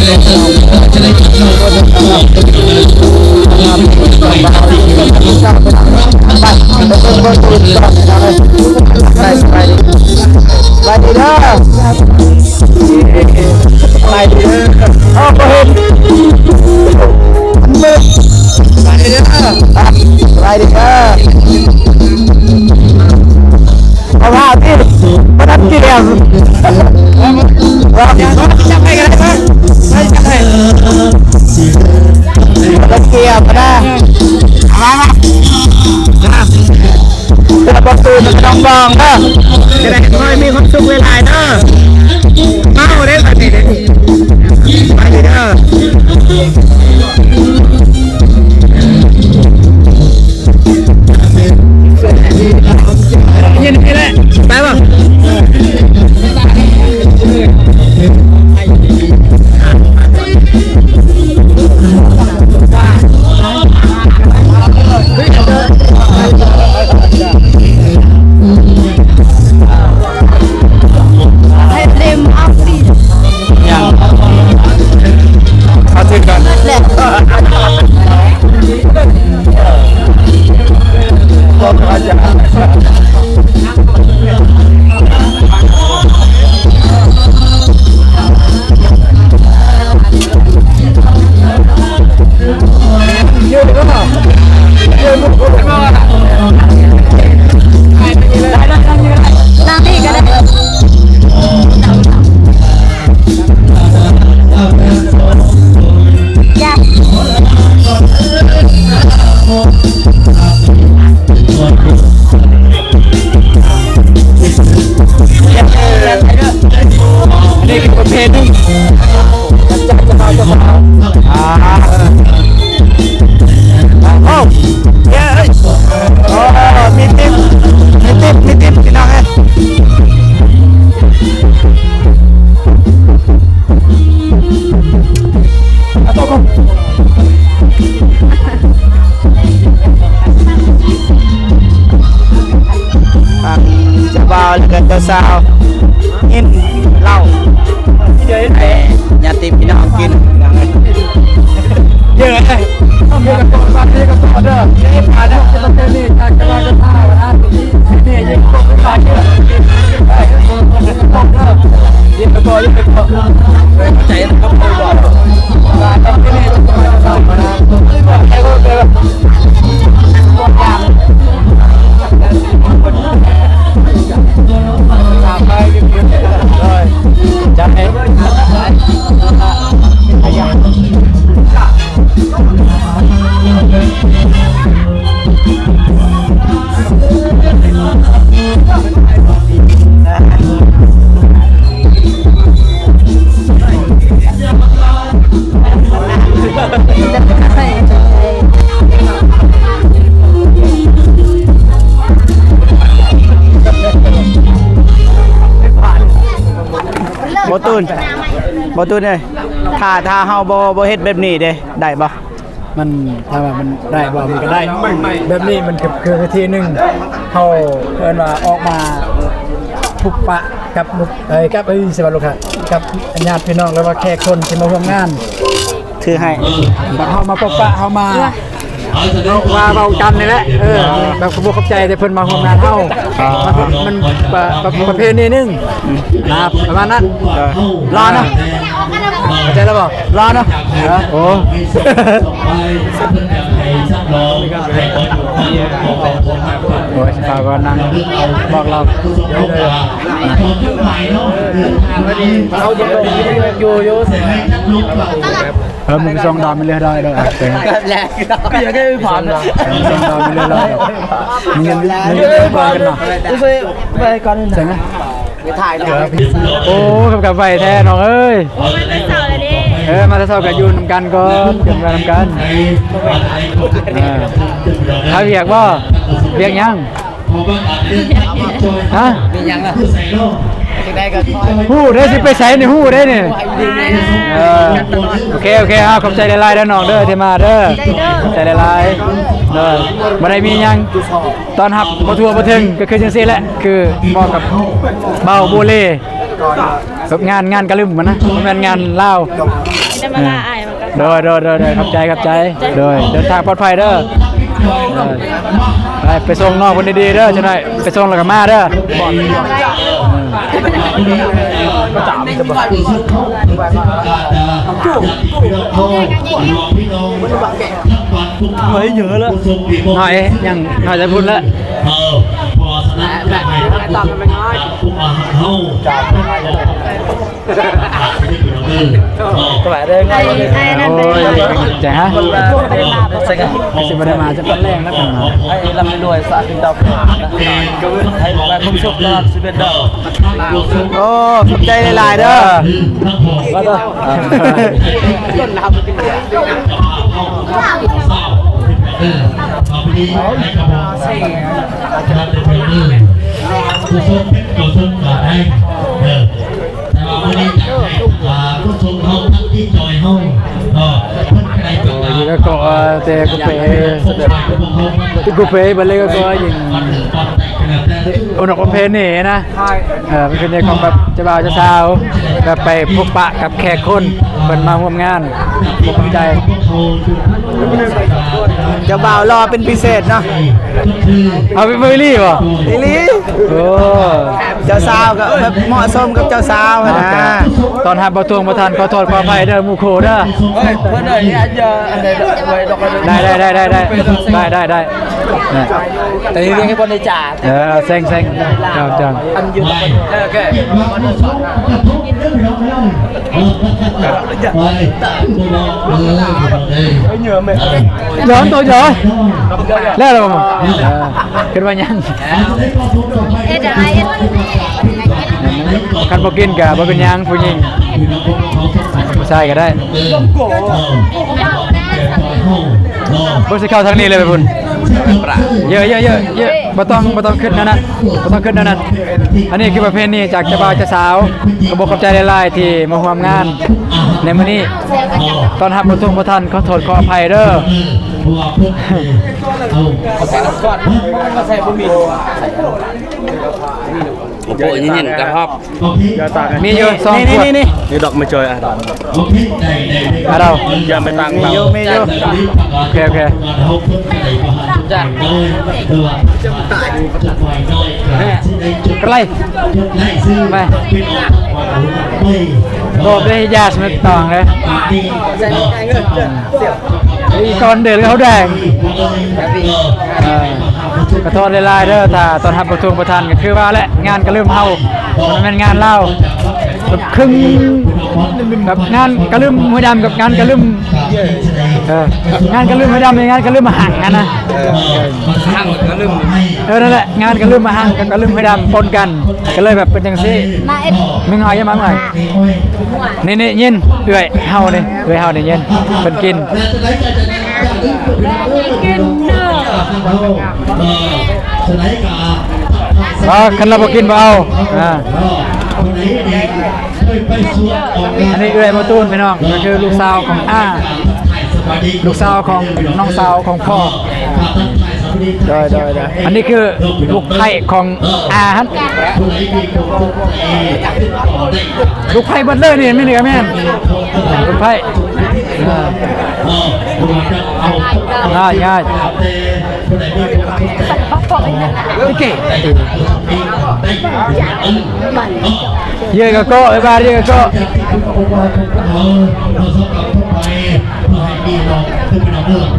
ສະບາຍດີເດີ ສະບາຍດີເດີ ໂອ້ ບໍ່ເຫັນ ສະບາຍດີເດີ ສະບາຍດີເດີ. ເອົາຜ້າຕິ ບໍ່ທັນກຽມ ຈັບໃຫ້ກັນໄດ້ ຈັບໃຫ້ ບໍ່ທັນກຽມນະ ມາ ມາ ມາ ເພື່ອບໍ່ຕື່ນ ມັນກໍຕ້ອງບອງເດີ ຈະໄດ້ຂໍໃຫ້ມີຄວາມສຸກຫຼາຍໆເດີ ເມົາເດ້ບັດນີ້ເດ້ ໄປເດີ. ເຢັນນີ້ແຫຼະ ໄປບໍ່? ໃຫ້ເລັມເອົາ ຍັງ ເອົາຖືກກ່ອນ ແຫຼະ ນາງນີ້ກໍໄດ້ ນີ້ຄືປະເພດໜຶ່ງ ອ່າ ໂອ້ ເຢ້ ໂອ້ ມີຕິບ ມີຕິບ ມີຕິບ ພີ່ນ້ອງເອີຍ. ຟັງເຈົ້າບ່າວ ແລ້ວກໍເຈົ້າສາວກິນເຫຼົ້າ ໃຫ້ຍາດຕິພີ່ນ້ອງກິນ ເຢີະເລີຍ. ບໍ່ຕູນ ບໍ່ຕູນເອີຍ ຖ້າ ຖ້າເຮົາບໍ່ ບໍ່ເຮັດແບບນີ້ເດ້ ໄດ້ບໍ່? ມັນ ຖາມວ່າມັນໄດ້ບໍ່? ມັນກໍໄດ້ ແບບນີ້ມັນຄື ຄືທີ່ໜຶ່ງ ເຮົາເອີ້ນວ່າອອກມາພົບປະກັບ ເອີ ກັບ ເອີ ຊິວ່າລູກຄ້າ ກັບຍາດພີ່ນ້ອງ ຫຼືວ່າແຂກຄົນທີ່ມາຮ່ວມງານ ຖືໃຫ້ ແບບເຮົາມາພົບປະ ເຮົາມາ ເຮົາວ່າເວົ້າກັນນີ້ແຫຼະ ເອີ ແບບຂອບອົກຂອບໃຈທີ່ເພິ່ນມາຮ່ວມງານເຮົາ ມັນ ມັນປະ ປະ ປະເພນີໜຶ່ງນະ ປະມານນັ້ນ ເອີ ລໍເນາະ. ເຂົ້າໃຈແລ້ວບໍ່? ລໍເນາະ ເອີ ໂອ້ ໂອ້ຍ ສາວກໍນັ່ງບອກລາວ ເຮົາຈະລົງຢູ່ ຢູ່ ເອີ ມຶງສອງດາວໄປເລີຍ ໄດ້ ໄດ້ ອ່ະ ເປັນ ແລະ ເປັນຫຍັງຄືຜ່ານ ສອງດາວໄປເລີຍ ໄດ້ ມຶງຍັງ ມຶງຍັງບໍ່ກັນເນາະ ໄປກ່ອນ ໃຊ່ໄໝ? ໄປຖ່າຍເນາະ ໂອ້ ກັບໄວແທ້ນ້ອງເອີຍ ມາແຕ່ເຊົ້າແລ້ວເດ້ ເອີ ມາແຕ່ເຊົ້າກໍຢູ່ນຳກັນກ່ອນ ຢູ່ນຳກັນ ເອີ ຫາວຽກບໍ່? ວຽກຫຍັງ? ຮະ? ມີຫຍັງລະ? ຈັ່ງໃດກໍຮູ້ເດ້ ຊິໄປໃສນີ້ ຮູ້ເດ້ນີ້ ເອີ ໂອເຄ ໂອເຄ ເອົາ ຂອບໃຈຫຼາຍໆເດີນ້ອງເດີ ທີ່ມາເດີ ຂອບໃຈຫຼາຍໆ ບໍ່ໄດ້ມີຫຍັງ ຕ້ອນຮັບບໍ່ທົ່ວບໍ່ເຖິງ ກໍຄືຈັ່ງຊີ້ແຫຼະ ຄືເໝາະກັບບ່າວໂບເລ ແບບງານ ງານກະລຶ້ມຫັ້ນນະ ບໍ່ແມ່ນງານລາວ ມາລາອ້າຍມັນກໍ ໂດຍ ໂດຍ ໂດຍ ໂດຍ ຂອບໃຈ ຂອບໃຈ ໂດຍ ເດີນທາງປອດໄພເດີ ໂດຍ ໄປ ໄປສົ່ງນ້ອງເພິ່ນດີໆເດີ ຈັກໜ້ອຍໄປສົ່ງແລ້ວກໍມາເດີ ເອີ ເຮີ້ຍ ເຢີະແລ້ວ ໜ້ອຍ ຍັງໜ້ອຍແຕ່ພຸ້ນແລ້ວ ເອີ ເພາະສະນັ້ນຢາກໃຫ້ພວກເຮົາ ສະບາຍເດີ ໂອ້ຍ ຂອບໃຈຮະ ຊິບໍ່ໄດ້ມາຈັກວັນແລງແລ້ວກັນເນາະ ໃຫ້ລ່ຳໃຫ້ລວຍ ສາທຸເຈົ້າ ໃຫ້ມີຄວາມສຸກຕະຫຼອດຊີວິດເດີ ໂອ້ ຂອບໃຈຫຼາຍໆເດີ ແຕ່ວ່າມື້ນີ້ຢາກໃຫ້ ອ່າ ຜູ້ຊົງເຮົາທັງທີ່ຈອຍເຮົາເນາະ ເພິ່ນກໍໄດ້ປະກາດ ໂອ້ຍ ກໍເກາະແຕ່ກາເຟ ກາເຟບັດເລີຍກໍຍັງອົນອອກອົນແພນນີ້ນະ ເອີ ມັນເປັນເລື່ອງຂອງແບບເຈົ້າບ່າວເຈົ້າສາວ ແບບໄປພົບປະກັບແຂກຄົນ ເພິ່ນມາຮ່ວມງານ ຂອບໃຈ ເຈົ້າບ່າວຫຼໍ່ເປັນພິເສດເນາະ ເອົາ ເປັນອີ່ຫຼີບໍ່? ອີ່ຫຼີ ໂອ້ ເຈົ້າສາວກໍແບບເໝາະສົມກັບເຈົ້າສາວຫັ້ນນະ ຕ້ອນຮັບບໍ່ທົ່ວງບໍ່ທັນ ຂໍໂທດຂໍອະໄພເດີໝູ່ຄູ່ເດີ ເພິ່ນເອີຍ ອັນເດີ ອັນໃດ ໄດ້ ໄດ້ ໄດ້ ໄດ້ ໄດ້ ໄດ້ ໄດ້ ແຕ່ເລື່ອງໃຫ້ບໍ່ໄດ້ຈາ ເອີ ເຊັງ ເຊັງ ເຈົ້າ ເຈົ້າ ອັນຢູ່ ໂອເຄ ຍ້ອນໂຕຍ້ອນ ແລ້ວລະບໍ່? ເອີ ຄິດວ່າຍັງ ເຮັດໄດ້ ຄັນບໍ່ກິນກະບໍ່ເປັນຫຍັງ ຜູ້ຍິງ ຜູ້ຊາຍກະໄດ້ ບໍ່ຊິເຂົ້າທາງນີ້ເລີຍໄປພຸ້ນ ເຢີະໆໆໆ ບໍ່ຕ້ອງ ບໍ່ຕ້ອງຄິດແນວນັ້ນ ບໍ່ຕ້ອງຄິດແນວນັ້ນ ອັນນີ້ຄືປະເພນີຈາກເຈົ້າບ່າວເຈົ້າສາວ ກໍຂໍຂອບໃຈຫຼາຍໆທີ່ມາຮ່ວມງານໃນມື້ນີ້ ຕ້ອນຮັບບໍ່ທົ່ວງບໍ່ທັນ ຂໍໂທດຂໍອະໄພເດີ ໂອ້ໂຫ ຍິນໆ ກະຮອບ ມີຢູ່ສອງຂວດ ນີ້ໆໆ ນີ້ດອກໄມ້ຈອຍ ອ່ະ ອ່ະ ດອກ ຢ່າໄປຕັ້ງ ມີຢູ່ ມີຢູ່ ໂອເຄ ໂອເຄ ກະໄລ ໄປ ໂດດໄດ້ຢາດມັນຕ້ອງເດ້ ອີກອນເດີນເຂົາແດງ ເອີ ກະໂທດຫຼາຍໆເດີ ຖ້າຕ້ອນຮັບບໍ່ທົ່ວງບໍ່ທັນ ກະຄືວ່າແຫຼະ ງານກະລຶມເຮົາ ມັນແມ່ນງານລາວ ແບບຄຶ່ງ ແບບງານກະລຶມຫ້ວຍດຳກັບງານກະລຶມ ເອີ ງານກະລຶມຫ້ວຍດຳ ແມ່ນງານກະລຶມມະຫັງຫັ້ນນະ ເອີ ເອີ ນັ້ນແຫຼະ ງານກະລຶມມະຫັງກັບກະລຶມຫ້ວຍດຳປົນກັນ ກະເລີຍແບບເປັນຈັ່ງຊີ້ ມາເອັດ ແມ່ງຫອຍ ຢ່າມາເມື່ອຍ ນີ້ໆ ຍິນ ເອື້ອຍເຮົານີ້ ເອື້ອຍເຮົານີ້ຍິນ ເພິ່ນກິນ ກິນເດີ ເອີ ຄັນລາວບໍ່ກິນບໍ່ເອົາ ອ່າ ອັນນີ້ເອື້ອຍບໍ່ຕູນ ພີ່ນ້ອງ ກໍຄືລູກສາວຂອງອາ ລູກສາວຂອງນ້ອງສາວຂອງພໍ່ ໂດຍ ໂດຍ ໂດຍ ອັນນີ້ຄືລູກໃພ້ຂອງອາຫັ້ນ ລູກໃພ້ເບິດເລີຍນີ້ ແມ່ນນີ້ກະແມ່ນ ລູກໃພ້ ອ່າ ງ່າຍ ງ່າຍ ໂອເຄ ເຢີະກະເກາະ ບາດເຢີະກະເກາະ ເພື່ອໃຫ້ມີລອງ ເພື່ອເປັນລອງ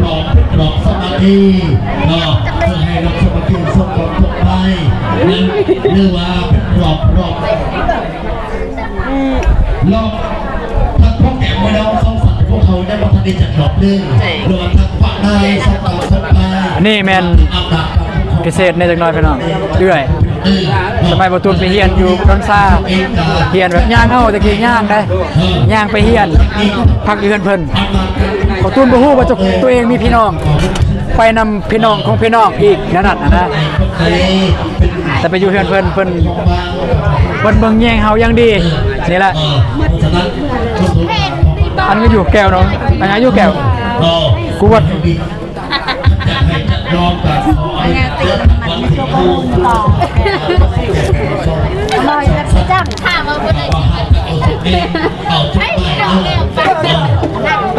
ລອງສະມາທິເນາະ ເພື່ອໃຫ້ລອງສະມາທິສົມຄວາມສົບໄປ ຫຼືວ່າເປັນລອງ ລອງ ລອງທັງພວກແກມມວຍດາວສອງສາມ ພວກເຂົາຍັງບໍ່ທັນໄດ້ຈັດລອບເລີຍ ຫຼືວ່າທັງປະນາຍສອງສາມ ສົບໄປ ອັນນີ້ແມ່ນພິເສດແດ່ຈັກໜ້ອຍພີ່ນ້ອງ ເອື້ອຍ ສະໄໝບໍ່ຕູນໄປຮຽນຢູ່ດອນຊາ ຮຽນແບບຍ່າງເອົາ ແຕ່ກີ້ຍ່າງໄດ໋ ຍ່າງໄປຮຽນ ພັກຢູ່ເຮືອນເພິ່ນ ເຂົາຕູນບໍ່ຮູ້ວ່າຕົວເອງມີພີ່ນ້ອງ ໄປນຳພີ່ນ້ອງຂອງພີ່ນ້ອງອີກແນວນັ້ນນະ ແຕ່ໄປຢູ່ເຮືອນເພິ່ນ ເພິ່ນ ເພິ່ນເບິ່ງແຍງເຮົາຢ່າງດີ ນີ້ແຫຼະ ອັນນີ້ຢູ່ແກ້ວເນາະ ອັນນີ້ຢູ່ແກ້ວ ກວດ ອັນນີ້ຕິດມັນມີໂຊໂກໂກຕໍ່ ອະຮ່ອຍແບບຈັງ ຖາມວ່າບໍ່ໄດ້ຊິເອົາໄປ ເອົາໄປ ເອົາໄປ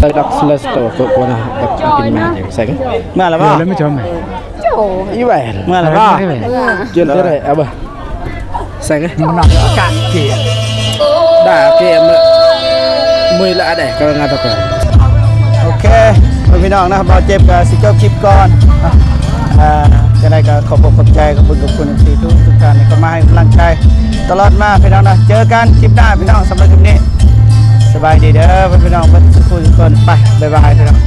Dak seles tu aku kena dak akin main saya kan. ເມື່ອແລ້ວບໍ່? ເມື່ອແລ້ວໄມ່ຈອມ ອີແຫວນ ເມື່ອແລ້ວບໍ່? ເຈົ້າໄດ້ເອົາບໍ່? ໃສ່ເລີຍ ມັນໜັກກະເກມ ດາເກມເລີຍ ມື້ລະແດ່ກໍງານຕໍ່ໄປ. ໂອເຄ ພີ່ນ້ອງນະ ບ່າວເຈັບກໍຊິຈົບຄລິບກ່ອນ. ອ່າ ຈັ່ງໃດກໍຂອບອົກຂອບໃຈ ຂອບຄຸນ ຂອບຄຸນ ເອັຟຊີ ທຸກໆທ່ານທີ່ເຂົ້າມາໃຫ້ກຳລັງໃຈຕະຫຼອດມາ ພີ່ນ້ອງນະ. ເຈີກັນຄລິບໜ້າ ພີ່ນ້ອງ. ສຳລັບຄລິບນີ້ ສະບາຍດີເດີ ພີ່ນ້ອງເບິດທຸກໆຄົນ. ໄປ ບາຍບາຍ ພີ່ນ້ອງ.